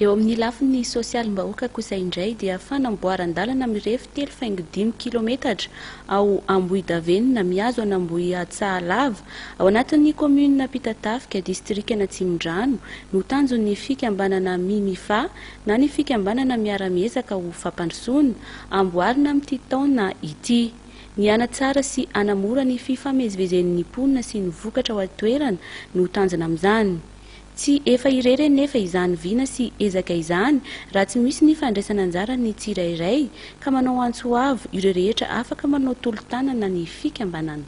Eo amin'ny lafiny sosialim-bahoaka kosa indray dia fanamboaran-dalana mirefy 3,5 kilometatra ao Ambohidavenona mihazo an'Ambohiantsahalava ao anatin'ny kaominina Ampitatafika, distrikan'Atsimondrano no tanjon'ny fikambanana Mimifa na ny fikambanana miara-miezaka ho fampandrosoana amboarina amin'ity taona ity. Ny hanatsara sy hanamora ny fifamezivezen'ny mponina sy ny vokatra ao an-toerana no tanjona amin'izany. Tsy efa irery anefa izany vina sy ezaka izany raha tsy misy ny fandraisana anjaran'ny tsirairay ka manao antso avo ireo rehetra afaka manao tolo-tanana ny fikambanana.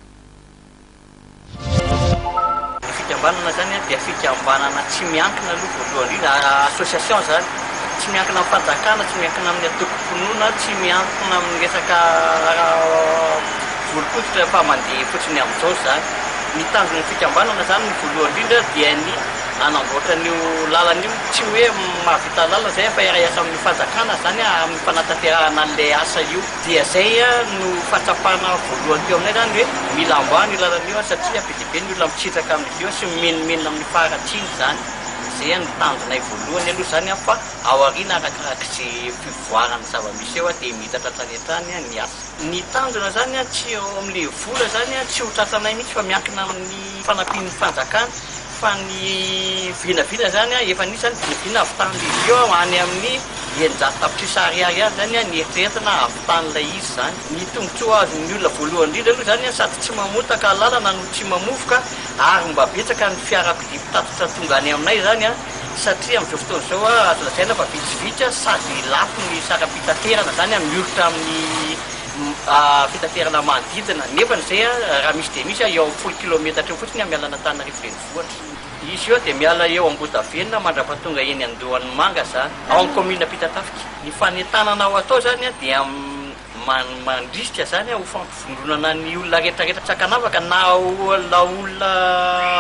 Ny fikambanana izany dia fikambanana tsy miankina aloha voalohany indrindra, association izany, tsy miankina amin'ny fanjakana, tsy miankina amin'ny antokom-pinoana, tsy miankina amin'ny resaka volon-koditra fa mandeha fotsiny amin'izao izany. Ny tanjon'ny fikambanana izany ny voalohany indrindra dia ny hanamboatra an'io lalana io, tsy hoe mahavita lalana izay fa hiara-hiasa amin'ny fanjakana izany amin'ny fanatanterahana an'ilay asa io. Dia izay no fahatsapana voalohany teo aminay izany hoe mila amboarina io lalana io satria be dia be ny olona misitraka amin'izy io sy mimenomenona amin'ny faharatsiany izany. Izay no tanjonay voalohany aloha izany fa aoriana arakarak'izay fivoaran'ny zava-misy eo dia miitatra hatrany hatrany ny asa. Ny tanjona zany an, tsy eo amin'le vola zany an, tsy ho tratranay mihitsy fa miankina amin'ny fanampian'ny fanjakana, fa ny vinavina zany an, efa nisy zany vinavina ahavitan'izy io any amin'ny 600 tapitrisa ariary any zany an, ny eritreretina ahavitan'ilay izy zany. Ny tombontsoa azon'ny olona voalohany indrindra aloha zany an, sady tsy mamotaka lalana no tsy mamovoka ary mba betsaka ny fiarakodia mpitatitra tonga any aminay zany an, satria amin'izao fotoana izao azo lazaina fa vitsivitsy sady lafo ny saram-pitaterana izany mioritra amin'ny fitaterana manodidina nefa izay raha misy dia misy eo amin'ny 10 kilometatra eo fotsiny miala an'Antananarivo renivohitra. Izy io dia miala eo Ambohidavenona mandra-pahatonga eny Andohanimanga izany, ao amin'ny kaominina Ampitatafika. Ny fanentanana ho atao izany dia Mandrisika izany ho fampivondronana ny olona rehetra rehetra tsy ankanavaka na olona olona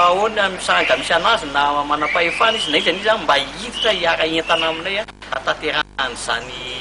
ahoana ny saranga misy anazy na manam-pahefana izy na iza na iza mba hiditra hiara-hientana aminay hahatanterahana an'izany.